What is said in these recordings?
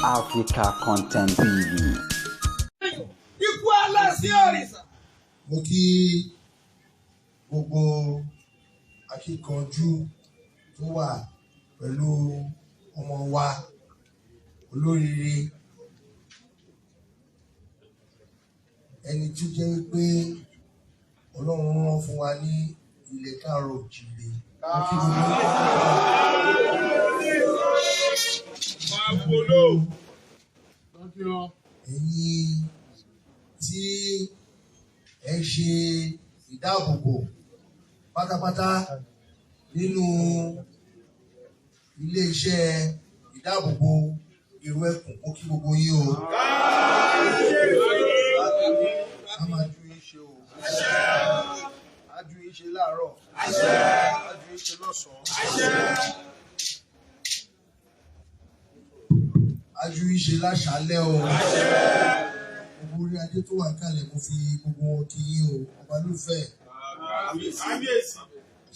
Africa Content TV. Ikú aláṣẹ òrìṣà. Mo kí gbogbo akíkanjú tó wà pẹ̀lú ọmọ wa olóríire, ẹni tí ó jẹ́ wípé Ọlọ́run rán fún wa ní ilẹ̀ káàárọ̀ òjìrè. Mo kí gbogbo ẹ̀yin tí ẹ ń ṣe ìdáàbòbò pátápátá nínú iléeṣẹ́ ìdáàbòbò Ìrù Ẹkùn, mo kí gbogbo yín o. A máa ju yín ṣe o. A ju yín ṣe láàárọ̀. A ju yín ṣe lọ́sàn-án. A ju yín ṣe láṣálẹ́ o. Gbogbo orí adé tó wà kálẹ̀, mo fi gbogbo wọn kí yín o. Ọbalúfẹ̀,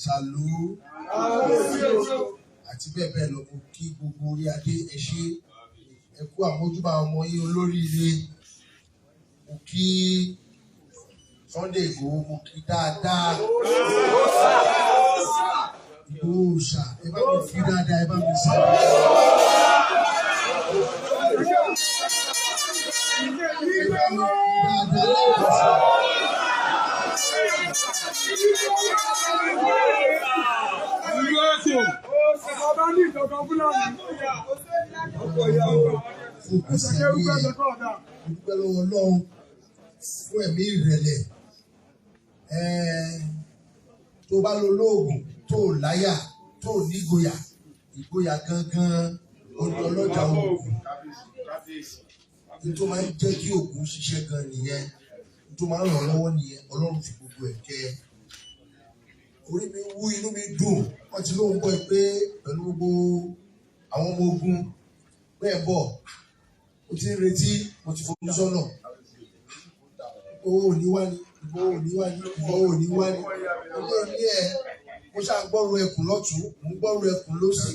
Ṣàlú àti bẹ́ẹ̀ bẹ́ẹ̀ lọ, mo kí gbogbo orí adé, ẹ ṣé, ẹ kú àmójúbà ọmọ yín olóríire. Mo kí Sunday Igboho, mo kí dáadáa. Igboho ṣà, ẹ bá mi kí dáadáa, ẹ bá mi sà. Ẹ bá mi kí dáadáa lẹ́ẹ̀kan sí i. Ọba ní ìjọba Fúlàní. Fún ìgbésí ayé ẹ, mo dúpẹ́ lọ́wọ́ Ọlọ́run fún ẹ̀mí ìrẹ̀lẹ̀. Tó bá lo lóògùn tó láyà tó nígboyà, ìgboyà gangan oní ọlọ́jà oògùn ní tó máa ń jẹ́ kí oògùn ṣiṣẹ́ gan nìyẹn, ní tó máa ń ràn lọ́wọ́ nìyẹn. Ọlọ́run fi gbogbo ẹ̀ kẹ́ ẹ. Orí mi wú, inú mi dùn. Wọ́n ti lóun bọ̀ pé pẹ̀lú gbogbo àwọn ọmọ ogun bẹ́ẹ̀ bọ̀, mo ti ń retí, mo ti fojú sọ́nà. Owó ò ní wá ní, owó ò ní wá ní, owó ò ní wá ní. Ọjọ́ ilé ẹ̀, mo ṣáà ń gbọ́rọ̀ ẹkùn lọ́tún, mo ń gbọ́rọ̀ ẹkùn lọ́sì.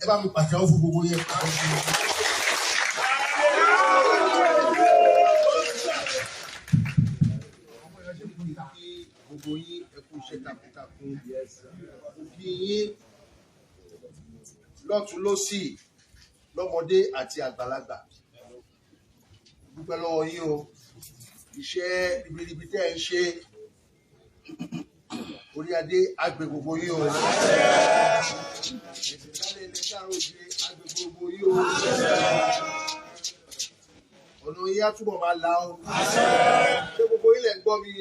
Ẹ bá mi pàtẹ́wọ́ fún gbogbo yẹn. Gbogbo yín, ẹ kú iṣẹ́ takuntakun. Mo kí yín lọ́tún lọ́sì, lọ́mọdé àti àgbàlagbà. Dúpẹ́ lọ́wọ́ yín o, iṣẹ́ ribiribi tẹ́ ẹ ń ṣe. Orí adé àgbẹ̀ gbogbo yín o. Ìsìnkálẹ̀ ilẹ̀ káàárọ̀ òjìrè àgbẹ̀ gbogbo yín o. Ọ̀nà yín á túbọ̀ máa la o. Ṣé gbogbo yín lẹ̀ ń gbọ́ mi?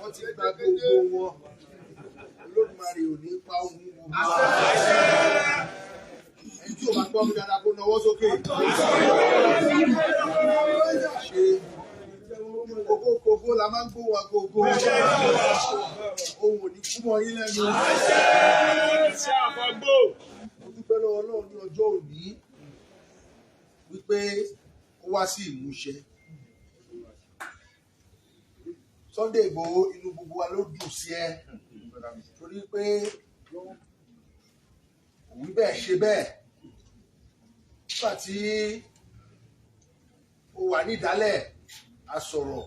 Wọ́n ti gba gbogbo wọn. Olódùmarè ò ní pa ohun gbogbo wa. Ẹni tí ò bá gbọ́ mi dáadáa kó nawọ́ sókè. Ṣe kókó la máa ń gbóhùn agogo. Ohun ò ní kú mọ́ yín lẹ́nu. Mo dúpẹ́ lọ́wọ́ Ọlọ́run ní ọjọ́ òní wípé ó wá sí ìmúṣẹ. Sunday Igboho, inú gbogbo wa ló dùn sí ẹ torí pé òwí bẹ́ẹ̀ ṣe bẹ́ẹ̀ nígbà tí ó wà ní ìdálẹ̀. A sọ̀rọ̀,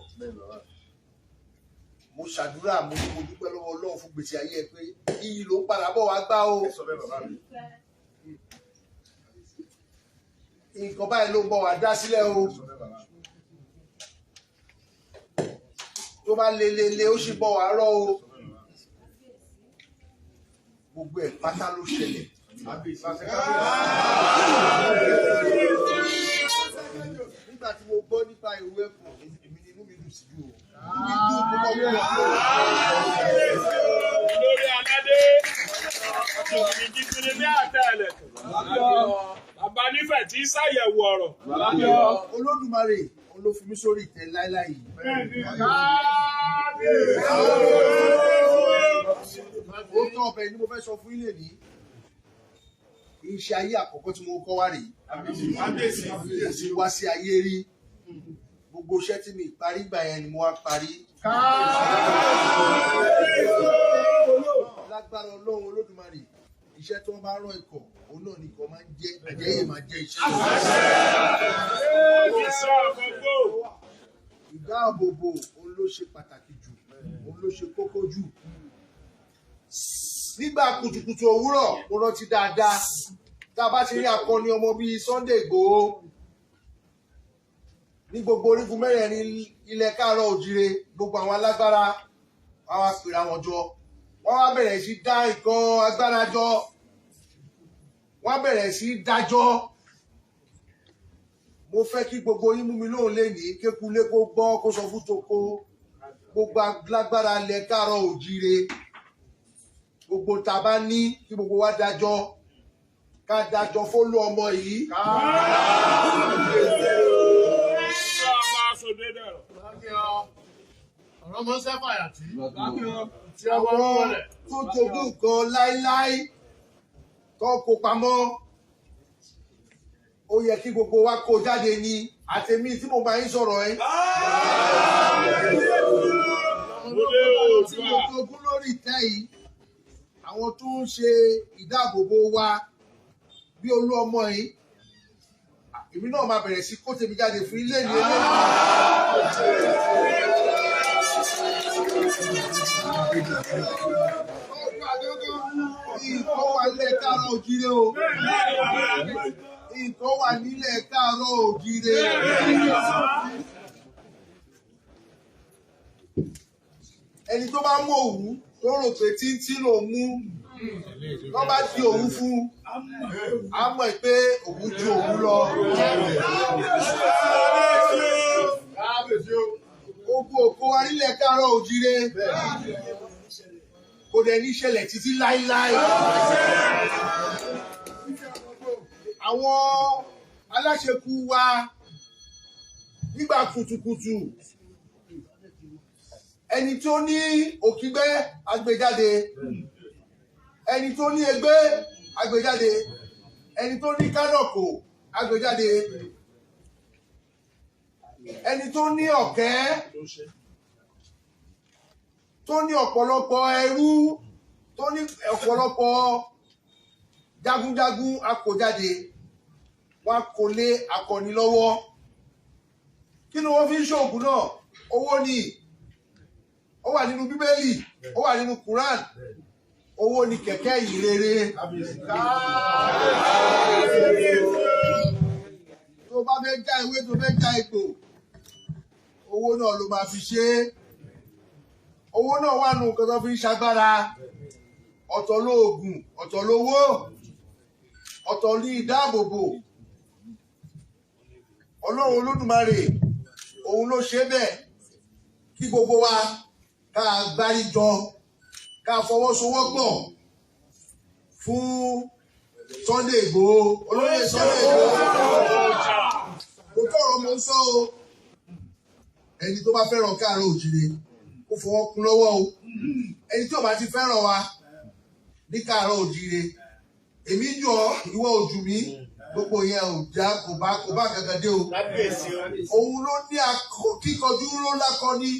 mo ṣàdúrà, mo ní mo dúpẹ́ lọ́wọ́ Ọlọ́run fún gbèsè ayé ẹ pé iyì ló ń padà bọ̀ wá gbá o, nǹkan báyìí ló ń bọ̀ wá dá sílẹ̀ o. Tó bá le le le, ó sì bọ̀ wá rọ́ o. Gbogbo ẹ̀ pátá ló ṣẹlẹ̀. Nígbà tí mo gbọ́ nípa Ìrù Ẹkùn, èmi ni inú mi dùn sí jù o. Inú mi dùn púpọ̀ púpọ̀. Olórí aládé, jìnnìjìnnì ní àtẹ ẹlẹ́kùn. Bàbá nífẹ̀ẹ́ tí ṣàyẹ̀wò ọ̀rọ̀. Olódùmarè òun ló fi mí sórí ìtẹ́ láíláí yìí. Ó tán ọbẹ̀ ni mo fẹ́ sọ fún yín lèní. Iṣẹ́ ayé àkọ́kọ́ tí mo kọ́ wá rèé. Mo ti wá sí ayé rí. Gbogbo iṣẹ́ tí mi parí gbà yẹn ni mo wá parí. Lágbára Ọlọ́run Olódùmarè, Iṣẹ́ tí wọ́n bá rán ikọ̀, òun náà ni ikọ̀ máa ń jẹ́. Àjẹyè máa jẹ́ iṣẹ́ náà. Iṣẹ́ àkọ́kọ́. Ìdáàbòbò òun ló ṣe pàtàkì jù, òun ló ṣe kókó jù. Nígbà kùtùkùtù òwúrọ̀, mo rántí dáadáa, tá a bá ti rí akọni ọmọ bíi Sunday Igboho ní gbogbo orígun mẹ́rẹ̀ẹ̀rin ilẹ̀ káàárọ̀ òjire, gbogbo àwọn alágbára wọ́n wá pèrè àwọn jọ, wọ́n wá bẹ̀rẹ̀ sí dá nǹkan agbára jọ, wọ́n bẹ̀rẹ̀ sí dájọ́. Mo fẹ́ kí gbogbo yín mú mi lóhùn lénìí, kékulé kó gbọ́, kó sọ fún toko, gbogbo alágbára ilẹ̀ káàárọ̀ òjire, gbogbo tá a bá ní kí gbogbo wa dájọ́, ká dájọ́ fólú ọmọ yìí. Iṣẹ́ ọba aṣòde dẹ̀rọ̀. Ọ̀rọ̀ mọ́ sẹ́fà yàtí. Àwọn tó jogún nǹkan láéláé tó kó pamọ́, ó yẹ kí gbogbo wa kó jáde ni, àtẹ̀mí tí mo bá yín sọ̀rọ̀ ẹ́. Òde Tí mo Oòduà. jogún lórí ìtẹ́ yìí, àwọn tó ń ṣe ìdáàbòbò wa bí olú ọmọ yìí, èmi náà máa bẹ̀rẹ̀ sí kó tèmi jáde fún ilé ìlú eléyìí. Nǹkan wà nílẹ̀ káàárọ̀ òjíire o. Nǹkan wà nílẹ̀ káàárọ̀ òjíire. Ẹni tó bá mú òwú tó rò pé tíntín ló mú, tó bá di òwú fún, á mọ̀ pé òwú ju òwú lọ. Ogun òkó wa nílẹ̀ káàárọ̀ òjíire kò dẹ̀ ní ṣẹlẹ̀ títí láíláí. Àwọn aláṣekú wa nígbà kùtùkùtù, ẹni tó ní òkígbẹ́ agbèjáde, ẹni tó ní egbé agbèjáde, ẹni tó ní kánọ̀kò agbèjáde, ẹni tó ní ọ̀kẹ́, tó ní ọ̀pọ̀lọpọ̀ ẹrú, tó ní ọ̀pọ̀lọpọ̀ jagunjagun akójáde, wọn kò lé akọni lọ́wọ́. Kí ni wọ́n fi ń ṣoògùn náà? Owó ni. Ó wà nínú Bíbélì, ó wà nínú Quran. Owó ni kẹ̀kẹ́ ìrere. Tó bá fẹ́ já ewé, tó fẹ́ já egbò, owó náà ló máa fi ṣe é. Owó náà wà nù nǹkan tó fi ń ṣagbára. Ọ̀tọ̀ lóògùn, ọ̀tọ̀ lówó, ọ̀tọ̀ ní ìdáàbòbò. Ọlọ́run Olódùmarè òun ló ṣe bẹ́ẹ̀ kí gbogbo wa ká gbáríjọ, ká fọwọ́sowọ́pọ̀ fún Sunday Igboho, olóyè Sunday Igboho. Kò tọrọ mo ń sọ o. Ẹni tó bá fẹ́ràn káàárọ̀ òjìrè kó fọwọ́ kún lọ́wọ́ o. Ẹni tí ò bá ti fẹ́ràn wa ní káàárọ̀ òjìrè, èmi yọ ìwọ ojú mi, gbogbo yẹn ò já, kò bá kankan dé o. Òun ló ní kíkanjú ló lákọni.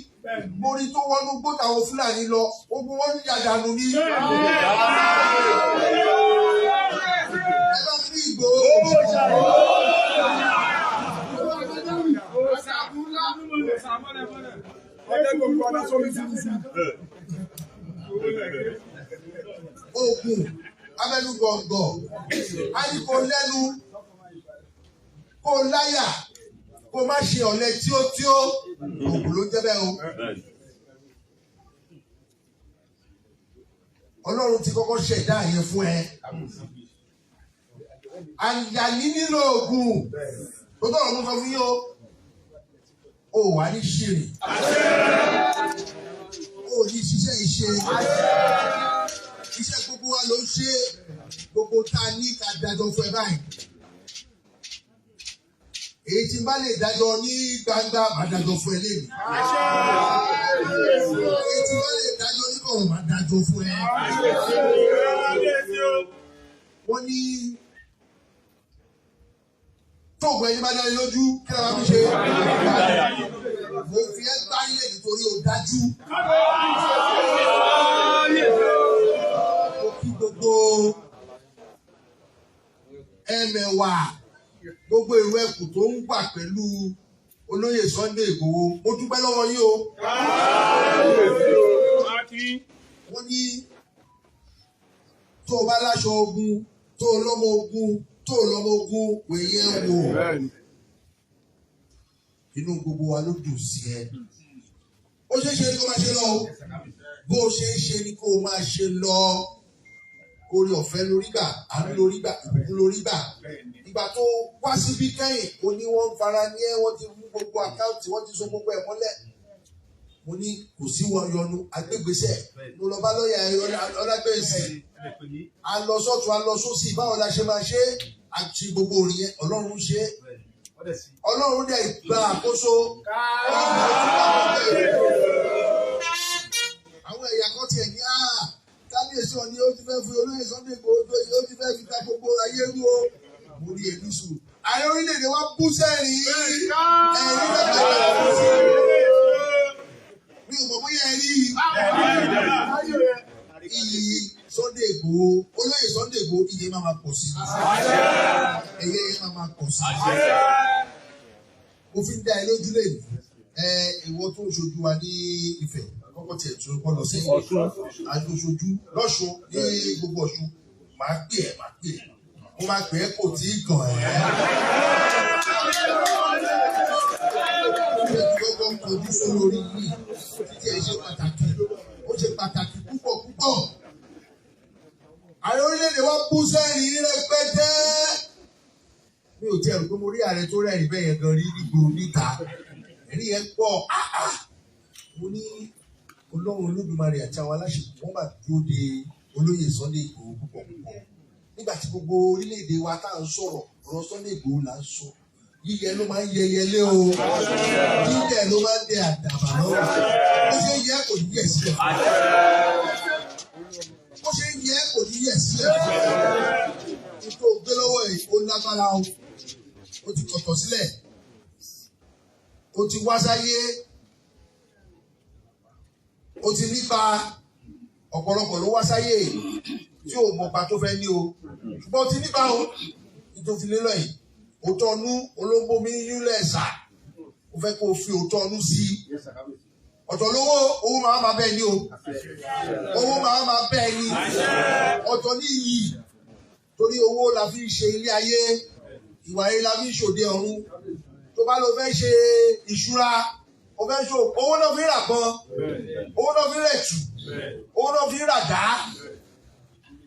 Mo rí tó wọnú gbọ́dọ̀ àwọn Fúlàní lọ, ogun wọn ń yàdànù ní. Ẹ bá fi Ìgbòho. Oògùn abẹnú gọ̀ǹgọ̀, á ní kó lẹ́nu, kó láyà, kó má ṣe ọ̀lẹ tíótíó. Oògùn ló ń jẹ́ bẹ́ẹ̀ o. Ọlọ́run ti kọ́kọ́ ṣẹ̀dá yẹn fún ẹ. Àyàní nílò oògùn tó tọ̀rọ̀ mú sọ fún yín o. O wà ní ṣìrì. O ní ṣiṣẹ́ ìṣe. Iṣẹ́ gbogbo wa ló ń ṣe. Gbogbo ta ní ká dájọ́ fún ẹ báyìí. Èyí tí n bá lè dájọ́ ní gbangba, màá dájọ́ fún ẹ lẹ́nu. Èyí tí n bá lè dájọ́ ní kọ̀rọ̀, màá dájọ́ fún ẹ. Wọ́n ní tóògùn ẹni bá dáni lójú, kí ló máa fi ṣe? Mo fi ẹ́ gbáyé nítorí o dájú. Mo kí gbogbo Ẹmẹ̀wà, gbogbo ìlú ẹkùn tó ń wà pẹ̀lú olóyè Sunday Igboho, mo dúpẹ́ lọ́wọ́ yín o. Wọ́n ní tó o bá láṣọ ogun, tó o lọ́mọ ogun, tó o lọ́mọ ogun, wèyẹ wò. Inú gbogbo wa ló dùn sí ẹ. Ó ṣeé ṣe ni kó máa ṣe lọ o. Bó ṣe é ṣe ni kó máa ṣe lọ. Orí ọ̀fẹ́ lórí gbà, àánú lórí gbà, ìbùkún lórí gbà. Ìgbà tó wá síbí kẹ́yìn, ó ní wọ́n ń fara ní ẹ́, wọ́n ti mú gbogbo àkáǹtì, wọ́n ti so gbogbo ẹ̀ mọ́lẹ̀. Mo ní kò sí wọn yọnu agbégbèsẹ̀. Mo lọ bá lọ́ọ̀yà Ọlágbèsì. A lọ sọ́tún, a lọ sósì, báwo la ṣe máa ṣe? Àti gbogbo orin yẹn, Ọlọ́run ṣe. Ọlọ́run dẹ̀ gba àkóso. Àwọn ẹ̀yà kan tiẹ̀ ní kábíyèsí ọ̀ni ó ti fẹ́ fi olóyè Sunday Igboho tó yẹ, ó ti fẹ́ fi ta gbogbo ayé rú o. Mo rí èmi sùn. Ààrẹ orílẹ̀-èdè wa bú sẹ́rìn. Ẹ̀rí lọ́gbẹ̀ẹ́ bú sẹ́rìn. Mi ò mọ̀ bóyá ẹ rí iyì Sunday Igboho, olóyè Sunday Igboho, iye máa ma pọ̀ sí i. Ẹyẹ yẹn máa ma pọ̀ sí i. Mo fi ń dá ẹ lójú lẹ́yìn. Ìwọ tó ń ṣojú wa ní Ifẹ̀, kọ́kọ́ tiẹ̀ tún kọ́ lọ sẹ́yìn. Àjọṣojú lọ́ṣun ní gbogbo Ọ̀ṣun, màá pè ẹ́, màá pè ẹ́. Mo máa pè ẹ́ kò tí ì kàn ẹ́. Gbogbo kojú sólórí yìí títí ẹ ṣe pàtàkì, ó ṣe pàtàkì púpọ̀ púpọ̀. Ààrẹ orílẹ̀-èdè wa bú sẹ́rìn rẹpẹtẹ. Mi ò tiẹ̀ rò pé mo rí ààrẹ tó rẹ́rìn bẹ́ẹ̀ yẹn gan rí nígboro níta. Ẹ̀rín yẹn pọ̀. Mo ní Ọlọ́run Olódùmarè àti àwọn aláṣepọ̀ wọ́n máa dúró de olóyè Sunday Igboho púpọ̀ púpọ̀. Nígbà tí gbogbo orílẹ̀-èdè wa tá à ń sọ̀rọ̀, ọ̀rọ̀ Sunday Igboho là ń sọ. Yíyẹ ló máa ń yẹyẹlé o. Yíyẹ ló máa ń dẹ àdàbà lọ́wọ́. Bó ṣe yẹ kò ní yẹ sílẹ̀. Bó ṣe yẹ kò ní yẹ sílẹ̀. Ètò ògbé lọ́wọ́ yìí ó lágbára o. Ó ti kọ̀tọ̀ sílẹ̀. Ó ti wá sáyé. Ó ti nípa ọ̀pọ̀lọpọ̀ ló wá sáyé tí ò mọ̀pa tó fẹ́ ní o. Ṣùgbọ́n ó ti nípa o. Nítorí lélọ̀ yìí. Òótọ́ ọnú olóńgbò mi yúlẹ̀ ẹ̀sà. Mo fẹ́ kó o fi òótọ́ ọnú sí i. Ọ̀tọ̀ lówó, owó máa ma bẹ́ẹ̀ ni o. Owó máa ma bẹ́ẹ̀ ni. Ọ̀tọ̀ ní iyì. Torí owó la fi ń ṣe ilé ayé. Ìwà yìí la fi ń ṣòde ọ̀run. Tó bá lọ fẹ́ ṣe ìṣúra, o fẹ́ ṣe owó náà fi ń rà pọn, owó náà fi ń rẹ̀ tù, owó náà fi ń rà dá,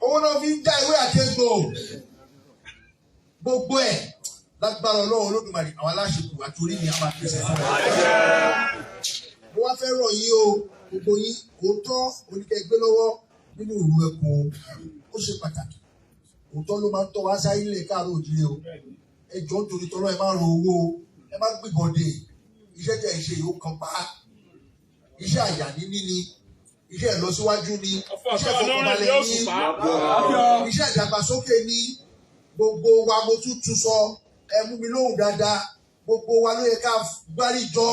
owó náà fi ń já ìwé àti egbò. Gbogbo ẹ̀ lágbára Ọlọ́run Olódùmarè àwọn aláṣepọ̀ àti orí mi á máa pèsè fún wa. Mo wá fẹ́ rọ̀ yín o, gbogbo yín òótọ́ oníkẹ́gbẹ́ lọ́wọ́ nínú ìlú ẹkùn ó ṣe pàtàkì. Òótọ́ ló máa ń tọ́ wá sáyé ilẹ̀ káàárọ̀ òjìrè o. Ẹ jọ̀ọ́ nítorí tọ́lọ́ ẹ má ro owó o, ẹ má gbìbọ̀dè. Iṣẹ́ tẹ̀ ń ṣe yóò kan pa. Iṣẹ́ àyà níní ni, iṣẹ́ ìlọsíwájú ni, iṣẹ́ ìfọkànbalẹ̀ ni, iṣẹ́ ìdàgbàsókè ni. Gbogbo wa mo tún tún sọ, ẹ mú mi lóhùn dáadáa. Gbogbo wa ló yẹ ká gbáríjọ,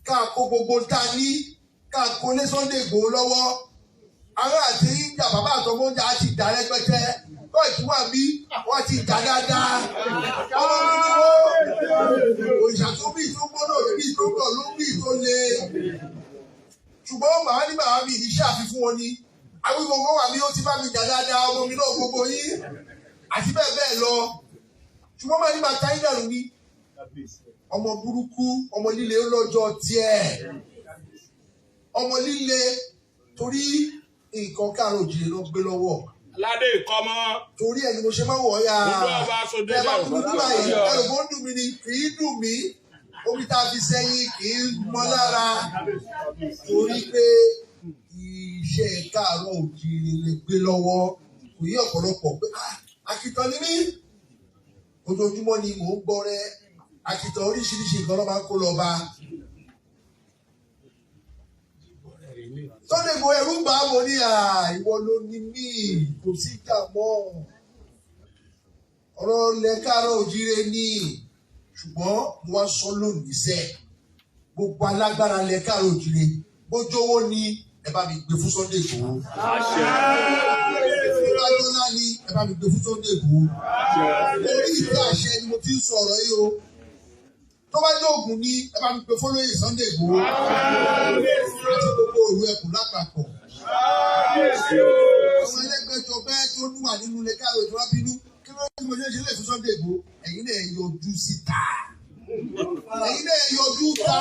ká kó gbogbo tá a ní, ká kó lé Sunday Igboho lọ́wọ́. Ará àti ìjà bàbá àtọmọ́jà á ti dà rẹpẹtẹ. Kóòtù wà bí wọ́n ti dà dáadáa. Ọmọ mi ni wọ́n. Òrìṣà tó bí tó gbọ́dọ̀ bí tó gbọ́ ló bí tó le. Ṣùgbọ́n màá ní màá mi iṣẹ́ àfifún wọn ni. Awígbogbo wà bí ó ti bá mi jà dáadáa, ọmọ mi náà gbogbo yín. Àti bẹ́ẹ̀ bẹ́ẹ̀ lọ. Ṣùgbọ́n màá ní màá ta yín dànù ni. Ọmọ burúkú, ọmọ líle lọ́jọ́ tiẹ̀. Ọmọ líle torí nǹkan káàárọ̀ òjìrè ló gbé lọ́wọ́. Aládé ìkọ́mọ́. Torí ẹ̀ ni mo ṣe máa ń wọ̀ ọ́ yá. Olú ọba aṣojú Ẹ bá kú nígbà yìí, ẹrù kó ń dùn mí ni, kì í dùn mí. Omi tá a fi sẹ́yìn kì í mọ́ lára. Torí pé iṣẹ́ káàárọ̀ òjìrè lè gbé lọ́wọ́. Kò yí ọ̀pọ̀lọpọ̀ pé àkìtàn ni mí. Ojoojúmọ́ ni mò ń gbọ́ rẹ. Àkìtàn oríṣiríṣi nǹkan ló máa ń kó lọ bá. Sunday Igboho ẹ̀rù bà mo ní ìwọ ló ní mí, kò sí ìjà mọ́. Ọ̀rọ̀ ilẹ̀ káàárọ̀ òjíire ni. Ṣùgbọ́n mo wá sọ lónìí sẹ́, gbogbo alágbára ilẹ̀ káàárọ̀ òjíire, bójú owó ni ẹ bá mi gbé fún Sunday Igboho. Bójú ọlá ni ẹ bá mi gbé fún Sunday Igboho. Orí ìfẹ́ àṣẹ ni mo ti ń sọ ọ̀rọ̀ yìí o. Tó bá jẹ́ ògùn ní ẹ bá mi pe fọlọ́yè Sunday Igboho àti gbogbo òru ẹkùn lápapọ̀. Àwọn ẹlẹ́gbẹ́jọgbẹ́ tó wà nínú ilé káàró ìtura bínú kí ló ní mo ṣe ṣe lè fún Sunday Igboho, ẹ̀yin náà yọjú síta. Ẹ̀yin náà yọjú ta.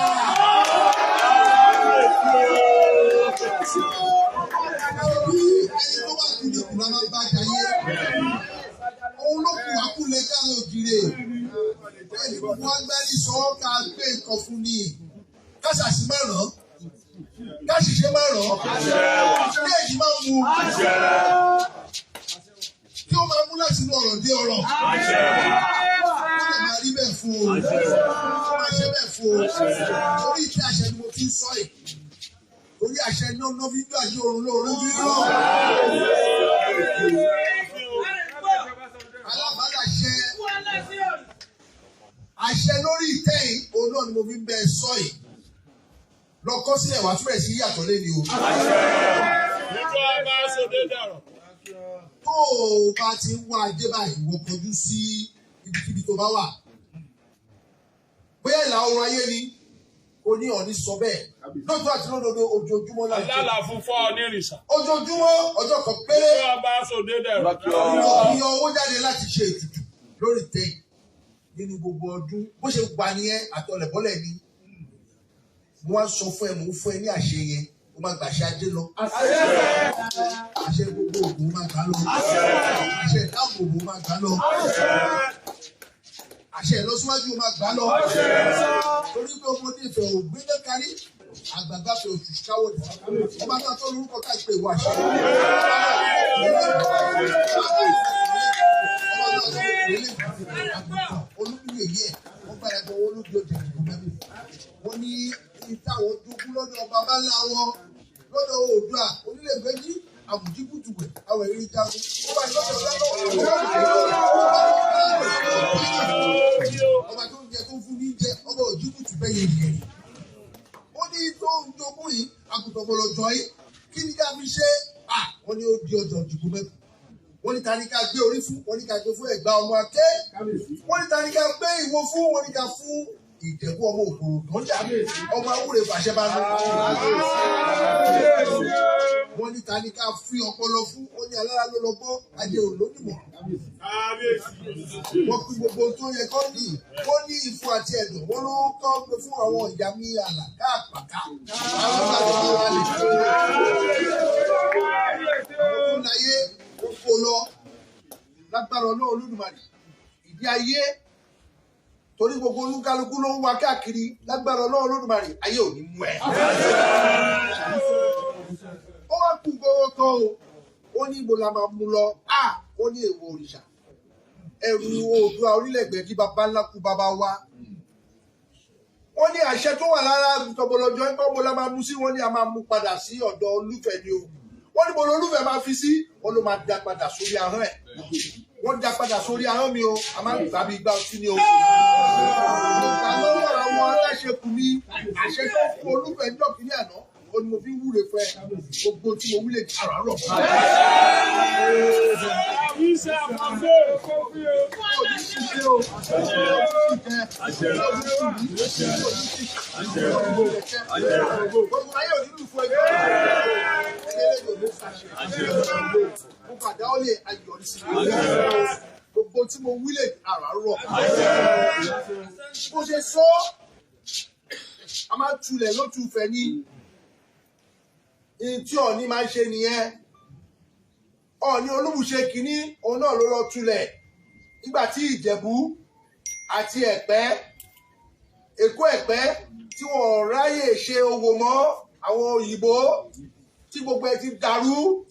Bí ẹni tó bá kú ní kùnà máa bá jayé. Òun ló kù wá kú lè káàró òjìrè. Bẹ́ẹ̀ni gbogbo agbárí sọ ọ́ ká gbé nǹkan fún ni. Káṣàṣì má ràn án. Káṣìṣe má ràn án. Kéèjì máa mú. Kí ó máa mú láti inú ọ̀rọ̀ dé ọ̀rọ̀. Ó lè máa rí bẹ́ẹ̀ fún o. Ó máa ṣe bẹ́ẹ̀ fún o. Torí ìtẹ́ àṣẹ ni mo fi ń sọ yìí. Torí àṣẹ ní ọ̀nà fídíò àti òrùn lóòrùn fi rọ̀. Alábàálàṣẹ àṣẹ lórí ìtẹ́ yìí, òun náà ni mo fi ń bẹ sọ yìí. Lọ kọ́ sílẹ̀ wá túbẹ̀ sí yàtọ̀ lé ni o. Dúdú ọba sọdé dẹ̀rọ̀. Tó o bá ti ń wá ajé báyìí, wọ́n kọjú sí ibikíbi tó bá wà. Bóyá ìlà oòrùn ayé ni, o ní ọ̀ní sọ bẹ́ẹ̀. Lójú àti lódodo ojoojúmọ́ láti. Alálà funfun onírìṣà. Ojoojúmọ́ ọjọ́ kan péré Dúdú ọba sọdé dẹ̀rọ̀. yọ owó jáde láti ṣe ètùtù lórí ìtẹ́ yìí nínú gbogbo ọdún. Bó ṣe wà nìyẹn, àtọlẹ̀bọ́lẹ̀ ni. Mo wá sọ fún ẹ, mò ń fún ẹ ní àṣẹ yẹn, o máa gbàṣẹ ajé lọ. Àṣẹ gbogbo ògùn máa gbà lọ. Àṣẹ ìdáàbòbò máa gbà lọ. Àṣẹ ìlọsíwájú máa gbà lọ. Torí pé ọmọdé ìfẹ́ ògbín náà kárí, àgbàgbà fẹ́ oṣù káwọ́ dà. Ọba náà tó lórúkọ ká ìpè wọ àṣẹ. Ọba náà tó lórúkọ olúbíyè yẹ wọ́n bá ẹgbẹ́ owó lójú ọjà ìdìbò mẹ́rin. Wọ́n ní ìtàwọn jogún lọ́dọ̀ bàbá ńlá wọn lọ́dọ̀ Oòduà onílẹ̀-ègbèjì àmùjíkùtùwẹ̀ àwọn èrè jagun. Ó bá lọ́dọ̀ ọba tó ń jẹ tó ń fún ní jẹ ọba òjìkùtù bẹ́yẹ yẹn. Ó ní tó ń jogún yìí àgùntàn bọ̀lọ̀jọ̀ yìí kí ni ká fi ṣe? Wọ́n ní ó di ọjọ́ ìdìbò mẹ́rin. Wọ́n ní ta ni ká gbé orí fún, wọ́n ní ká gbé fún Ẹ̀gbá ọmọ Aké. Wọ́n ní ta ni ká gbé ìwo fún, wọ́n ní ká fún Ìjẹ̀bú ọmọ Òkòrò Gànjà, ọmọ Awúre fàṣẹ bá lọ. Wọ́n ní ta ni ká fi ọpọlọ fún, wọ́n ní alára ló lọ́gbọ́n, ajé ò lónìmọ̀. Wọ́n pín gbogbo tó yẹ kọ́ ní, wọ́n ní ìfun àti ẹ̀dọ̀, wọ́n ló kọ́ pé fún àwọn ìyá mi àlà káàpàká. Àwọn bá ti wà lè tó. Àwọn tó láyé ó kó lọ lágbára Ọlọ́run Olódùmarè. Ìdí ayé torí gbogbo olúkálukú ló ń wá káàkiri lágbára Ọlọ́run Olódùmarè, ayé ò ní mú ẹ. Ó wá kú gbogbo kan o, ó ní ibo la máa mú lọ, ó ní èèwọ̀ òrìṣà. Ẹrù Oòduà orílẹ̀-èdè bàbá ńlá kú bàbá wa. Wọ́n ní àṣẹ tó wà lára tọ̀bọ̀lọ́jọ́ ń bọ́ mo la máa mú sí, wọ́n ní a máa mú padà sí ọ̀dọ̀ Olúfẹ̀ ni o. Wọ́n ní mo lolúfẹ̀ máa fi sí, wọ́n ló máa dá padà sórí ahọ́n ẹ̀. Wọ́n dá padà sórí ahọ́n mi o, a máa ń gbà bí igbá ọtí ni o. Ìgbà lọ́wọ́ àwọn aláṣekù mi, àṣẹ tó fún Olúfẹ̀ ń jọ̀kí ní àná, ó ní mo fi ń wúre fún ẹ, gbogbo tí mo wúlè àràárọ̀ fún ẹ. Àwíṣẹ́ àpapọ̀. Gbogbo tí mo wílè àràárọ̀. Bó ṣe sọ, a máa tulẹ̀ ló tu fẹ̀ ni. Ihun tí Ọọ̀ni máa ń ṣe nìyẹn. Ọọ̀ni Olúbùṣe kìíní, òun náà ló lọ tulẹ̀. Nígbà tí Ìjẹ̀bú àti Ẹ̀pẹ́, Èkó Ẹ̀pẹ́ tí wọ́n ráyè ṣe òwò mọ́ àwọn òyìnbó tí gbogbo ẹ ti dàrú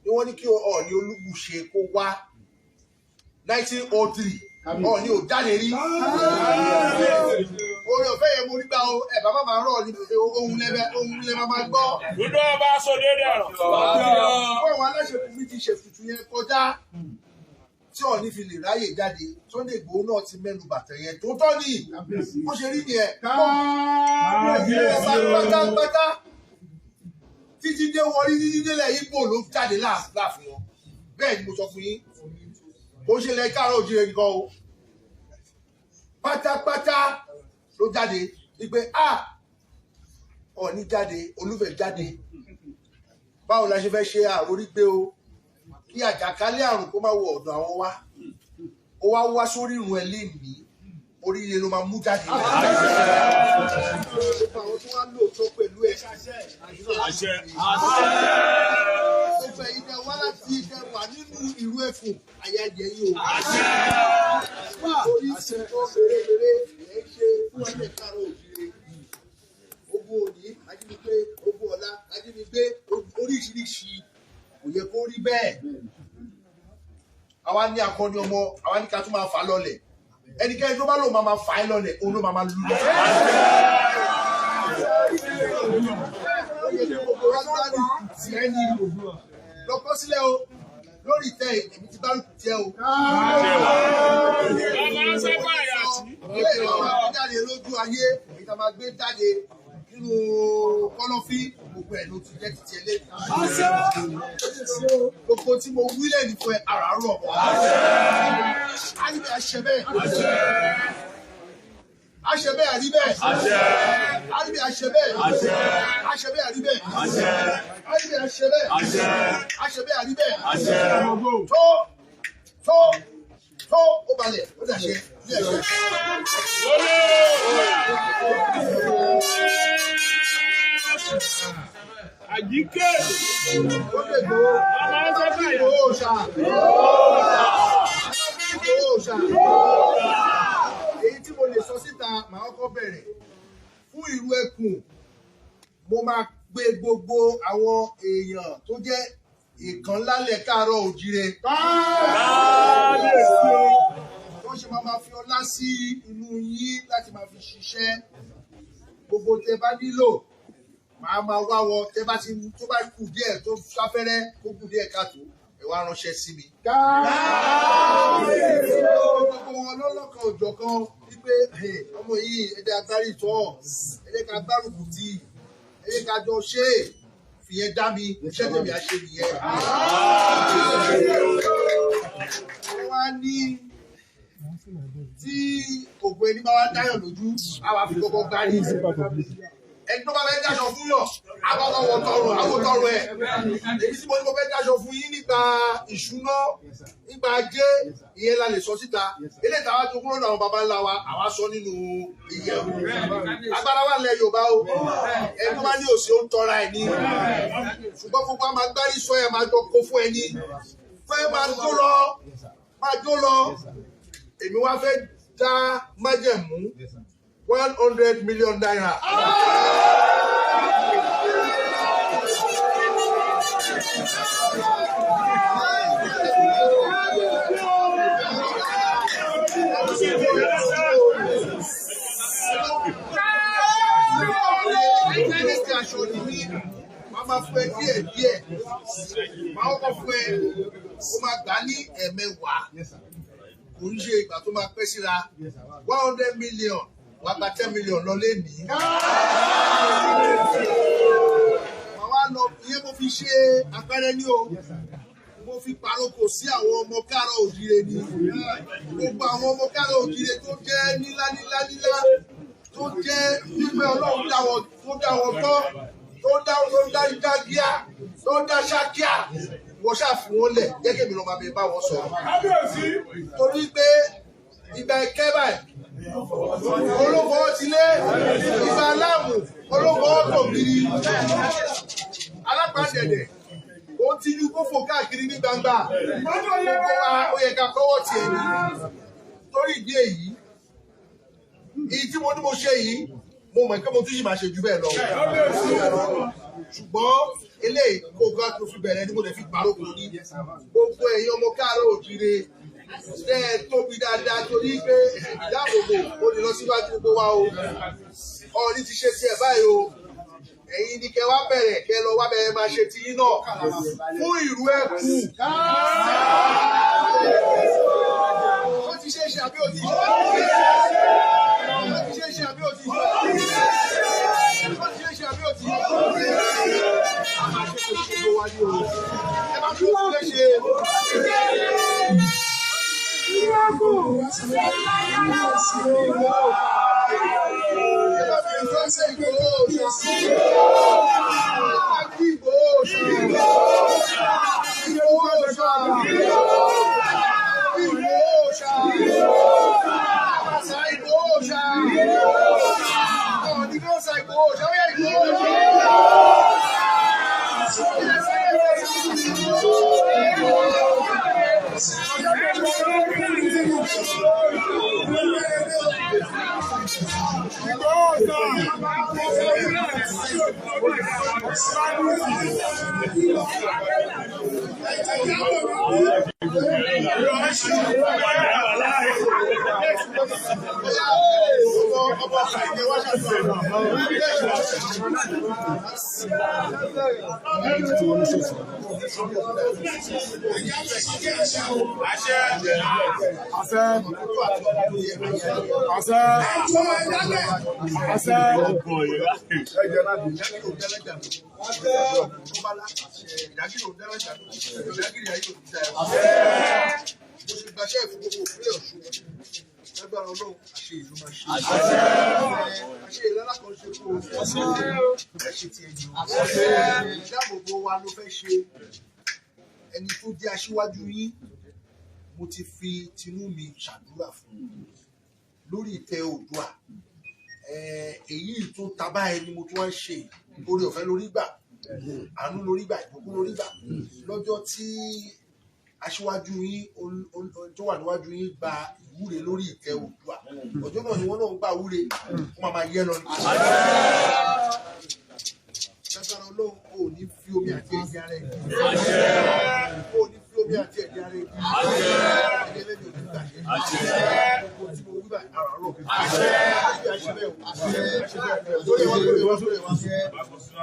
ni wọ́n ní kí Ọọ̀ni Olúbùṣe kó wá 1903. Ọọ̀ni ò jáde rí. Orin ọ̀fẹ́ yẹn mo rí gbà o, ẹ̀ bàbá máa rọ̀ ní ohun lẹ́bẹ̀ ohun lẹ́bẹ̀ máa gbọ́. Dúdú ọba sọdé dẹ̀rọ̀. Fún àwọn aláṣẹ mi ti ṣètùtù yẹn kọjá tí Ọọ̀ni fi lè ráyè jáde, Sunday Igboho náà ti mẹ́nu bàtẹ̀ yẹn tó tọ́ ni bó ṣe rí nìyẹn. Pátápátá títí dé wọlé títí délẹ̀ Ìgbò ló jáde láàfin wọn. Bẹ́ẹ̀ ni mo sọ fún yín. Kò ń ṣe ilẹ̀ káàárọ̀ òjìrè nìkan o, pátápátá ló jáde wípé a Ọọ̀ni jáde, Olúfẹ̀ jáde, báwo la ṣe fẹ́ ṣe àròrí gbé o kí àjàkálẹ̀ àrùn kó má wọ ọ̀dọ̀ àwọn wa. Ó wá wá sórí ìrùn ẹ̀ lénìí, oríire ló máa mú jáde. Gbogbo àwọn tó wá lóòótọ́ pẹ̀lú ẹ̀. Àṣẹ. Gbogbo ẹ̀yin tẹ́ wá láti tẹ́ wà nínú ìlú Ẹ̀fọ̀n, àyà ẹ̀jẹ̀ yìí o. Orí tó mèremère ẹ̀ ń ṣe fún ẹ̀jẹ̀ káàárọ̀ òjìire. Ogun òní, ajínigbé, ogun ọ̀la, ajínigbé, oríṣiríṣi kò yẹ kó rí bẹ́ẹ̀. Àwa ní akọni ọmọ, àwa ní ká tún máa fà á lọlẹ̀. Ẹnikẹ́ni tó bá lòun máa fà á lọlẹ̀, òun ló máa lù lọ. Ó yẹ kí gbogbo wa gbárùkù tì ẹ́ ní lọ́kọ́ sílẹ̀ o lórí ìtẹ́ èmi ti gbárùkù tì ẹ́ o. Ọmọ ránṣẹ́ fàyàtì. Ilé ìwà máa gbé jáde lójú ayé, èyí tá a máa gbé jáde nínú kọ́lọ́fín, gbogbo ẹ̀ ló ti jẹ́ titi ẹlẹ́yìn. Gbogbo tí mo wí lẹ́nu fún ẹ àràárọ̀. Àríbẹ̀ àṣẹ bẹ́ẹ̀. Àṣẹ bẹ́ẹ̀ àrí bẹ́ẹ̀. Àríbẹ̀ àṣẹ bẹ́ẹ̀. Àṣẹ bẹ́ẹ̀ àrí bẹ́ẹ̀. Àríbẹ̀ àṣẹ bẹ́ẹ̀. Àṣẹ bẹ́ẹ̀ àrí bẹ́ẹ̀. Tó tó tó ó balẹ̀ ó dàṣẹ ní ẹ̀ṣẹ̀. Àjíkẹ́. Ó lè gbó. Ọmọ ránṣẹ́ fàyàtì. Òòṣà. Òòṣà. Èyí tí mo lè sọ síta màá kọ́kọ́ bẹ̀rẹ̀. Fún ìlú Ẹkùn, mo máa gbé gbogbo àwọn èèyàn tó jẹ́ ìkan lálẹ́ káàárọ̀ òjíire. Kábíyèsí o. Tó ṣe máa máa fi ọlá sí inú yín láti máa fi ṣiṣẹ́. Gbogbo tẹ bá nílò, màá máa wá wọn tẹ bá ti tó bá kù díẹ̀ tó sáfẹ́rẹ́ tó kù díẹ̀ káàtó ẹ wá ránṣẹ́ sí mi. Gbogbo wọn lọ́lọ́kan òjọ̀kan wípé "Hey, ọmọ yìí ẹ jẹ́ agbárí tọ́ ẹ jẹ́ ká gbárùkù tì í ẹ jẹ́ ká jọ ṣe é fìyẹn dá mi iṣẹ́ tèmi á ṣe nìyẹn." Wọ́n wá ní tí ògùn ẹni bá wá dáyọ̀ lójú á wá fi kọ́kọ́ gbárí ẹni tó bá fẹ́ dáṣọ fún yàn àkọ́kọ́ wọ tọrùn àwọn tọrùn ẹ̀. Èyí tí mo ní mo fẹ́ dáṣọ fún yín nípa ìṣúná nípa ajé ìyẹn la lè sọ síta. Eléyìí táwa tó kúrò náà baba ńlá wa àwa sọ nínú ìyẹ̀wò. Agbára wà nílẹ̀ Yorùbá o, ẹni tó bá ní òsì ó ń tọra ẹ̀ ní. Ṣùgbọ́n gbogbo a máa gbárí sọ ẹ̀ máa jọ kó fún ẹni fẹ́ máa jó lọ máa jó lọ. Èmi wá fẹ́ dá májẹ̀mú ₦100 million. Màá máa fún ẹ díẹ̀ díẹ̀, màá kọ́kọ́ fún ẹ, ó máa gbà ní ẹ̀ẹ̀mẹwàá, kò ń ṣe ìgbà tó máa pẹ́ síra. 100 million, wàá gba 10 million lọ lénìí. Màá wá lọ, ìyẹn mo fi ṣe àpẹẹrẹ ní o. Mo fi pàrokò sí àwọn ọmọ káàárọ̀ òjíire ni. Gbogbo àwọn ọmọ káàárọ̀ òjíire tó jẹ́ nílá nílá nílá tó jẹ́ wípé Ọlọ́run dá wọn tó dá wọn tọ́ tó dá tó dá dágíá tó dá ṣákíá wọ́n ṣàfihàn wọn lẹ̀ jẹ́ kí èmi lọ́ọ́ máa bẹ bá wọn sọ̀rọ̀. Torí pé ìgbà ẹ̀kẹ́ báyìí olóko ti lé ìgbà aláàmù olóko tó gidi alápàdẹ̀dẹ̀ ó ti yú kófò káàkiri ní gbangba gbogbo wa ó yẹ ká kọ́wọ́ tiẹ̀ ní. Torí ìdí èyí èyí tí mo ní mo ṣe yìí mo mọ̀ pé mo tún sì máa ṣe jù bẹ́ẹ̀ lọ. Ṣùgbọ́n eléyìí kó ká tó fi bẹ̀rẹ̀ ni mo lè fi pàrókò ní gbogbo ẹ̀yin ọmọ káàárọ̀ òjíire tẹ́ ẹ tóbi dáadáa torí pé ìdáàbòbò ó lè lọ síwájú gbogbo wa o. Ọọ̀ni ti ṣe tiẹ̀ báyìí o, ẹ̀yin ni kẹ́ wá bẹ̀rẹ̀ kẹ́ lọ wá bẹ̀rẹ̀ máa ṣe tiyín náà fún ìrú ẹkùn. Ó ti ṣe é ṣe àbí ó ti ṣe é ṣe? Ó ti ṣe é ṣe àbí ó ti ṣe é ṣe? Ó ti ṣe é ṣe àbí ó ti ṣe é ṣe? A máa ṣe kò ṣe gbogbo wa ní o. Ẹ máa tún lè ṣe. Ìdáàbòbò wa ló fẹ́ ṣe ẹni tó jẹ́ aṣíwájú yín. Mo ti fi tinú mi ṣàdúrà fún un lórí ìtẹ́ Oòduà. Èyí tó tabá ẹni mo tún wá ń ṣe oore ọ̀fẹ́ lórí gbà, àánú lórí gbà, ìbùkún lórí gbà. Lọ́jọ́ tí aṣíwájú yín tó wà níwájú yín gba ìwúre lórí ìtẹ́ Oòduà, ọjọ́ náà ni wọ́n náà ń gba ìwúre, ó máa máa yẹ lọ ní. Lágbára Ọlọ́run, ò ní fi omi àti ẹ̀jẹ̀ ara ẹ̀ ò ní fi omi àti ẹ̀jẹ̀ ara ẹ̀ ẹ̀jẹ̀ ẹlẹ́ni ò ní gbàṣẹ́. Gbogbo tí mo wí báyìí, àràárọ̀. Àṣẹ àṣẹ bẹ́ẹ̀ o. Àṣẹ bẹ́ẹ̀ o. Lórí wa, lórí wa, lórí wa.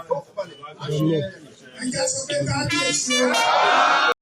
Fọkànbalẹ̀. Àṣẹ. Ẹ̀jẹ̀ sọ pé kábíyèsí o.